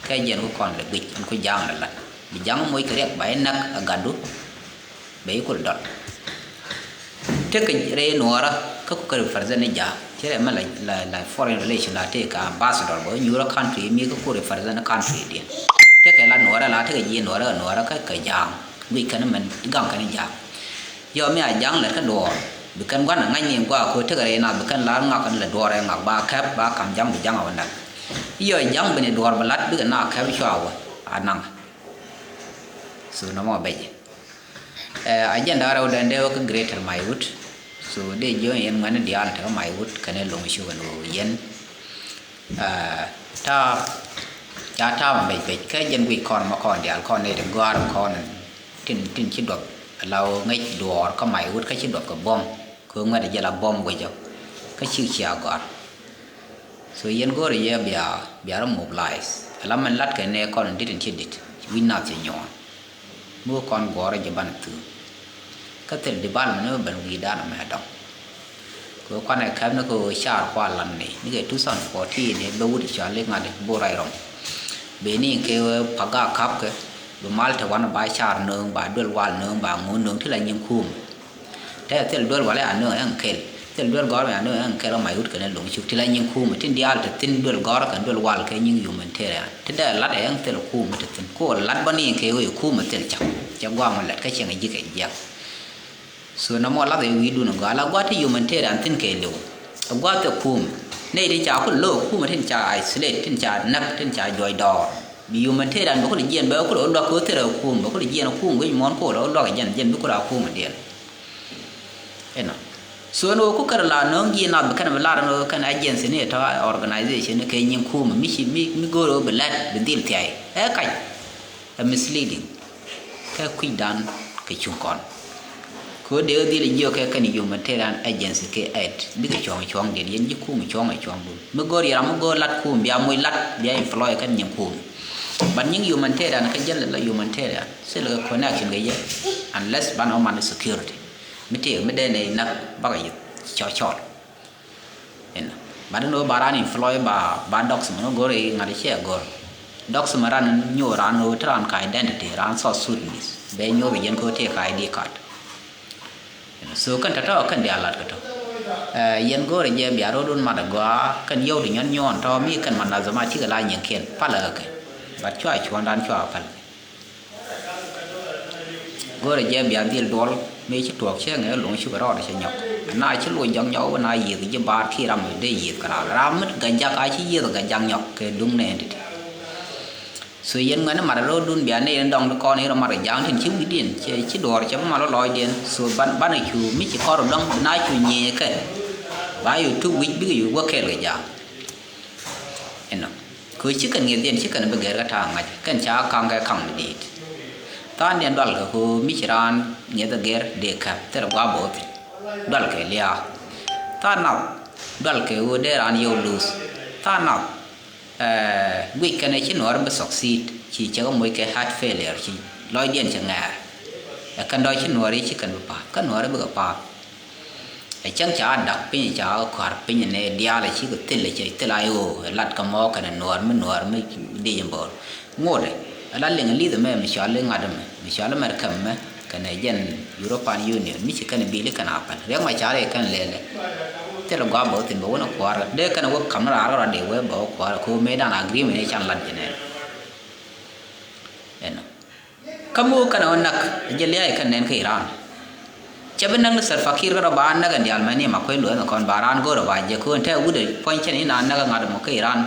Kɛ jɛn ku kɔn lɛ guic ɛn ku Jaŋ lɛ lat bi Jaŋ moc kɛ riɛk ba inäk a gatdu. Bɛ ikul dɔl. Tekɛ rɛy nuɔɔrä kä ku kɛ represent ni ja̱a̱ŋ ci rɛy mɛ la, la, la foreign relation la tëë ka ambassador bä nyuurä country mi kä ku represent country diɛn. Tekɛ la nuɔɔrä la tekɛ ji̱ nuɔɔrä nuɔɔrä kä kɛ ja̱a̱ŋ guic kɛn mɛn gaŋ kɛn ja̱a̱ŋ. Yɔ mi a ja̱a̱ŋ lɛt kä duɔɔr bi kɛn gua̱n a ŋa̱c ni gua̱a̱ ko̱ tekɛ rɛy na bi kɛn la ŋak kɛn lɛ duɔɔr ɛ ŋak ba kɛp ba kam ja̱a̱ŋ bi ja̱a̱ŋ a wä nɛk. Yɔ ja̱a̱ŋ bi ni duɔɔr bi lat bikɛ na kɛp cua̱ wä a naŋ. So nɔmɔ bɛc. Ɛ, agenda rɛw dɛn dee wä kä Greater Maiwut. So dee jiɔ̱ɔ̱ŋ yɛn ŋuɛ̈ni diaal te kä Maiwut kɛnɛ lo̱ŋ cukɛ ni wä yɛn. Ɛ, ta̱a̱ ca ta̱a̱ mɛ bec bec kä jɛn guic kɔn mɛ kɔn diaal kɔn nɛy ti gɔ̱a̱r kɔn tin, tin ci duɔth la wä ŋäc duɔɔr kä Maiwut kä ci duɔth kɛ buɔ̱m. Kɛ ŋuɛ̈t jɛ la buɔ̱m guicɔ kä cik cia gɔ̱a̱r. So yɛn go̱o̱rɛ yɛ bia, bia rɔ mobilize. Ala mɛn lat kɛ nɛ kɔn in dit in ci dit. Wi̱c nath cɛ nyuɔ̱ɔ̱n. Mi wä kɔn guɔ̱ɔ̱rɛ jɛ banɛ thuum. Kä thil development ni wä ben wi̱i̱ dan mɛ dɔŋ. Kɛ wä kuanɛ kɛp ni kɛ wä car kua lan ni. Ni kɛ two thousand fourteen ni bɛ wut cɔal i̱ ŋa̱t i̱ bo̱o̱r ray rɔm. Beni kɛ wä paga kap kɛ. Bi mal te wan ba car nööŋ ba duel wal nööŋ ba ŋun nööŋ ti la nyin kuum. Te thil duel wal ya nööŋ ɛn kel. Thil duel gɔr ya nööŋ ɛn kel ɔ Maiwut kɛnɛ lo̱ŋ cuk ti la nyin kuum. Tin diaal te thin duel gɔr kɛn duel wal kɛ nyin humanitarian. Ti dee lat ɛn thil kuum te thin. Ko lat bä ni kɛ wee kuum thil cak. Cɛ guam lat kä cɛŋ ji̱ kɛ jiak. So nɔmɔ lath ɛ wi̱i̱dun ɛ gɔaa la gua̱a̱th ti humanitarian thi̱n kɛɛliw. Ɛ gua̱a̱th ɛ kuum nɛy ti ca kul lo̱o̱k kuum tin ca isolate tin ca näk tin ca juɔc dɔɔr. Bi humanitarian bɛ kul jiɛn bɛ kul ɛ luak kɛ thil ɛ kuum bɛ kul jiɛn ɛ kuum wi̱c muɔ̱ɔ̱n kul ɛ luak ɛ jɛn jɛn bi kul a kuum ɛ diɛn. Inɔ. So ni wä ku kɛn la nööŋ ji̱ nath bi kɛn bi lar ni wä kɛn agency ni tɔ organization ni kɛ nyin kuum mi ci mi mi go̱o̱r wä bi lɛt bi dhil thiay ɛ kac. Ɛ misleading. kɛ kui̱dan kɛ cuŋ kɔn. Kɛ ɣöö dee ɣä dhil jiök kɛ kɛn humanitarian agency kɛ aid bikɛ cuɔ̱ŋ cuɔ̱ŋdiɛn, yɛn ji̱ kum cuɔ̱ŋ cuɔ̱ŋdun. Mi go̱o̱r yɛn ram mi go̱o̱r lat kum bia moc lat bia employ kɛn nyin kum. But nyin humanitarian kä jälɛ la humanitarian thilɛ kɛ connection kɛ yɛ, unless banɛ wä man security. Mi tëëk mi dee nɛy näk bakɛ yɛ cɔl cɔl. Inɔ. But ni wä ba ran employ ba, ba document ni go̱r i̱ ŋa̱t i̱ ciɛ go̱r. Document ran nyuur ran wä ti ran ka identity ran South Sudanese. Bɛ nyuur yɛn ko ti ka I D card. Inɔ. So kɛn tɔ̱tɔ̱ kɛn diaal lat kɛ tɔ. Eh, yɛn go̱r i̱ jɛ bia ro̱dun mat agɔaa kɛn yio̱w ti nyɔn nyuɔn tɔ mi kɛn manazama cikɛ la nyiŋkiɛn palä kɛ. But cua cuɔ̱ndan cua pal. Go̱rɛ jɛ bia dhil duɔl mëë ci tuɔɔk cɛ ŋɛ luŋ cukɛ rɔɔdɛ cɛ nyɔk. Ɛn na ci luɔc jɔk nyɔk wä na yiëth ji̱ baar ki ram mi dee yiëth kɛ raal ram mi gajak a ci yiëth gajak nyɔk kɛ duŋ nɛ ɛn ti̱ti̱. So yɛn ŋuɛn ni mat rɔɔdun bia ni yɛn dɔŋ ti kɔn irɔ mat rɔ ja̱a̱ŋ tin ci wi̱cdiɛn cɛ ci duɔɔr cɛ bi mal rɔ lɔɔcdiɛn. So ban, banɛ cu mi ci kɔr rɔ dɔŋ na cu nyiëë kɛ ba yɛ tuk wi̱c bikɛ yɛ wä kɛɛl kɛ ja̱a̱ŋ. Inɔ. Kɛ ɣöö ci kɛn ŋi̱eth yɛn ci kɛn bi gɛr kä ta̱a̱ ŋa̱c kɛn ca ka̱ŋ kɛ ka̱ŋ mi di̱i̱t. Tha̱a̱ŋ diɛn dual kɛ kɛ ɣöö mi ci raan ŋi̱eth ɛ gɛr dee käp thilɛ gua̱a̱ bo̱o̱th. Dual kɛ lia̱a̱. Tha̱a̱ŋ nath dual kɛ ɣöö dee raan yio̱w luth. Tha̱a̱ŋ nath, eh, guic kɛn ɛ ci nuɔ̱ɔ̱r bi succeed ci cɛ kɛ moc kɛ heart failure ci lɔcdiɛn cɛ ŋɛɛr. Ɛ kɛn dɔ̱ ci nuɔ̱ɔ̱r i̱ ci kɛn bi pa̱a̱th kä nuɔ̱ɔ̱r i̱ bikɛ pa̱a̱th. Ɛ cäŋ ca dak piny ca kua̱r piny ni diaal ɛ cikɛ thil ɛ cɛ thil a i̱ ɣöö ɛ lat kä mɔ kɛnɛ nuɔɔr mi nuɔɔr mi dic in bo̱o̱r. Ŋot ɛ la liŋ li̱th ɛmɛ mi cɔal i̱ ŋa̱t ɛmɛ mi cɔal i̱ America ɛmɛ kɛnɛ jɛn European Union mi ci kɛn bil i̱ kɛn a päl riɛk ma ca riɛk kɛn lɛlɛ. Thil ɛ gua̱a̱ bä wä thi̱n bä wä ni kua̱r dee kɛn ɛ wä ka̱m ni raar kä rɔ̱ dee wee bä wä kua̱r kɛ ɣöö mëëdan agreement ɛ can lat jɛ nɛn. Ɛnɔ. Kä mi wä kɛn ɛ wä näk jɛ lia̱a̱ kɛn nɛn kä Iran. Cɛ bi näk ni Salva Kiir kä rɔ ba näk ɛn diaal mɛn ni ma kuec luɔth ni kɔn ba raan go̱o̱r ɛ ba jɛ ko̱n tɛ wut ɛ puɔ̱ny cɛn in a näk ɛ ŋa̱t mɔ kä Iran.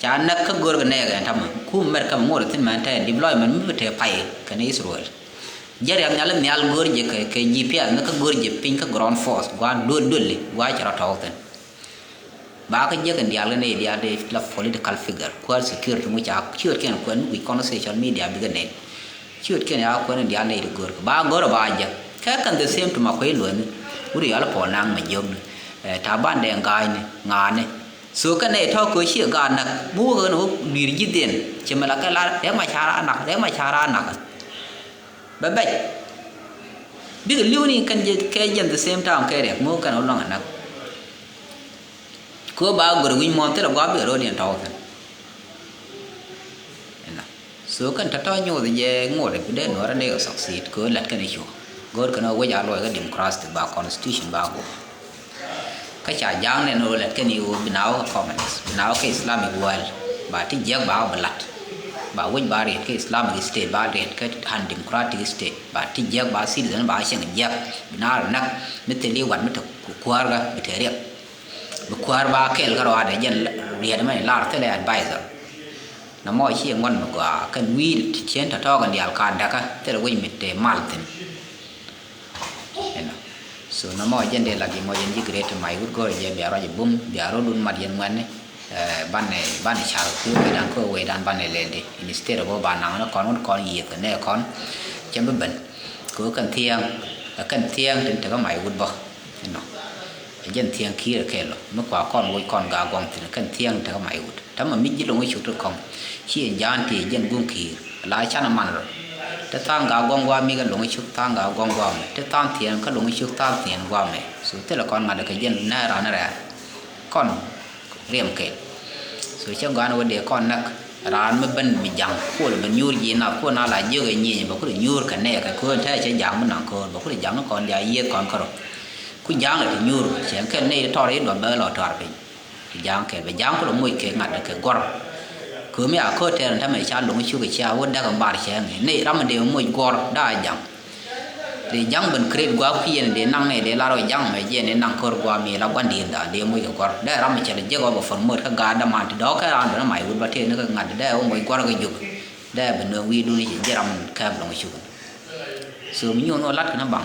Ca näk kä go̱o̱r kɛ nɛɛk ɛn tamɛ kum mɛr kä mi ŋo̱r ɛ thi̱n mɛn tɛ deployment mi bi tɛ pay kɛn Israel. Jɛ riak nhial in nhial go̱o̱r jɛ kɛ, kɛ G P S ni kä go̱o̱r jɛ piny kä ground force gua̱a̱n duel duel li gua̱a̱ cɛ rɔ tɔɔk thi̱n. Ba kä jiäk in diaal kɛ nɛy diaal dee la political figure kuäär security ŋu ca ciötkiɛn kuɛn mi guic kɔn social media bikɛ nɛn. Ciötkiɛn ya kuɛn in diaal nɛy ti gör kɛ ba gör ba jɛ kɛ kɛn the same to ma kuec luɔ̱ni. Wut yɔal pɔl naŋ ma jiökni, eh, Taban Deng Ga̱a̱cni ŋa̱a̱ni. So kɛn nɛy tɔ̱ kɛ ciɛ gaat näk mi wä kɛ ni wä dui̱r ji̱thdiɛn ci mi la kɛ lar rɛk ma ca̱r a nak rɛk ma ca̱r a nak. Bɛ bɛc bikɛ li̱w ni kɛn jɛ kɛ jɛn the same time kɛ rɛk mi wä kɛn wä luaŋ a näk. Kɛ ɣöö ba gör wi̱c muɔ̱ɔ̱n thilɛ gua̱a̱p bikɛ ro̱o̱diɛn tɔ̱ thi̱n. Inɔ. So kɛn tɔ̱tɔ̱ nyoth jɛ ŋot ɛ bi dee nuɔ̱ɔ̱rä dee kɛ succeed kɛ ɣöö lät kɛn i̱ cuɔ. Go̱o̱r kɛn ɣöö wec a luɔc kä democracy ba constitution ba guɔ. Kä ca ja̱a̱ŋ nɛn ɣöö lät kɛn i̱ ɣöö bi na wä kä communist, bi na wä kä Islamic world. Ba ti jiäk ba wä bi la̱t. Ba wec ba riɛt kä Islamic state ba riɛt kä undemocratic state. Ba ti jiäk ba citizen ba cieŋ jiäk. Bi na rɔ näk mi thil i̱ wat mi te kuäärkä bi te riɛk. Bi kuäär ba kɛl kä ruaadɛ jɛn riet mɛ lar thilɛ advisor. Nɔmɔ ci ŋuɔ̱t mi gɔaa kɛn wi̱i̱ ti cien tɔ̱tɔ̱ kɛn diaal ka dakä thilɛ wec mi te mal thi̱n. Inɔ. So nɔmɔ jɛn dee lat yɛ mɔ yɛn ji̱ great ma i̱ wut go̱rɛ jɛ bia ruac i̱ bum bia ro̱dun mat yɛn ŋuɛ̈tni. Eh, banɛ, banɛ car kɛ kui̱ wecdan kɛ wecdan banɛ lɛl di. Instead of ba naŋ ni kɔn wun kɔn yiëth kɛ nɛ kɔn cɛ mi ben. Kɛ kɛn thiɛŋ, kɛn thiɛŋ tin tekɛ ma i̱ wut bä. Inɔ. Ɛ jɛn thiäŋ ki̱i̱r ɛ kɛl ɔ mi kua kɔn woc kɔn Gaa Guɔ̱ŋ thi̱n kɛn thiäŋ tekɛ mac wut. Täämɛ mi ji̱ lo̱ŋ i̱ cuk ti kɔ̱ŋ ci ɛ ja̱a̱n tëë jɛn guŋ ki̱i̱r la canɛ man rɔ. Te tha̱a̱ŋ Gaa Guɔ̱ŋ gua̱a̱ mi kɛ lo̱ŋ i̱ cuk tha̱a̱ŋ Gaa Guɔ̱ŋ gua̱a̱ mɛ te tha̱a̱ŋ thiɛn kä lo̱ŋ i̱ cuk tha̱a̱ŋ thiɛn gua̱a̱ mɛ. So thilɛ kɔn ŋa̱t kɛ jɛn nɛɛ ran rɛɛr kɔn riɛm kɛl. So cɛ gɔ̱a̱n wä dee kɔn näk raan mi ben mi ja̱ŋ kuɔl ben nyuur ji̱ nath kuɔn a la jiök ɛ nyieny bɛ kulɛ nyuur kɛ nɛɛkɛ köön tɛɛ cɛ ja̱ŋ mi naŋ köör bɛ kulɛ ja̱ŋ ni kɔn diaal yiëëth kɔn kärɔ. Ku ja̱a̱ŋ lɛ ti nyuur cɛ kɛl nɛy ti tɔr i̱ duɔth bɛ lɔ tɔr piny. Ja̱a̱ŋ kɛl bɛ ja̱a̱ŋ kulɛ moc kɛ ŋa̱t kɛ gɔ̱r. Kömi a köö tɛɛr in tämɛ ca lo̱ŋ cuk cia wä däk in bar cɛ ŋi̱ nɛy ram in dee moc gɔ̱r da̱a̱ ja̱ŋ. Dee ja̱ŋ ben create gua̱a̱k piɛn dee naŋ nɛy dee lar wä ja̱ŋ mɛ jiɛn in naŋ kör gua̱a̱ mi la gua̱n di̱i̱n da̱a̱ dee moc kɛ gɔ̱r dee ram in cɛ lɛ jek wä bɛ promote kä gaat däman ti dɔ̱k kɛ raan ben may wut bä tëë ni kɛ ŋa̱t dee wä moc gɔ̱r kɛ jok. Dee ben nööŋ wi̱i̱dun i̱ ci ji̱ ram in kääp lo̱ŋ cuk. So mi nyuun wä lat kɛn a baŋ.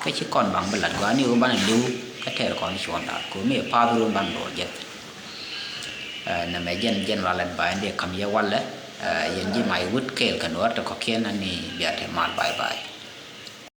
Kä ci kɔn baŋ bi lat gɔaa ni ɣöö banɛ li̱w kä tɛɛr kɔn cuɔ̱ɔ̱ŋda kɛ ɣöö mi ɛ pa̱a̱th run ban luɔr jek. Ɛ, nɛmɛ jɛn general advice in dee ka̱m yɛ walɛ. Yɛn ji̱ mac wut kɛɛl kɛ Nuäär ti kɔ̱kiɛn, ani bia te mal, bye bye.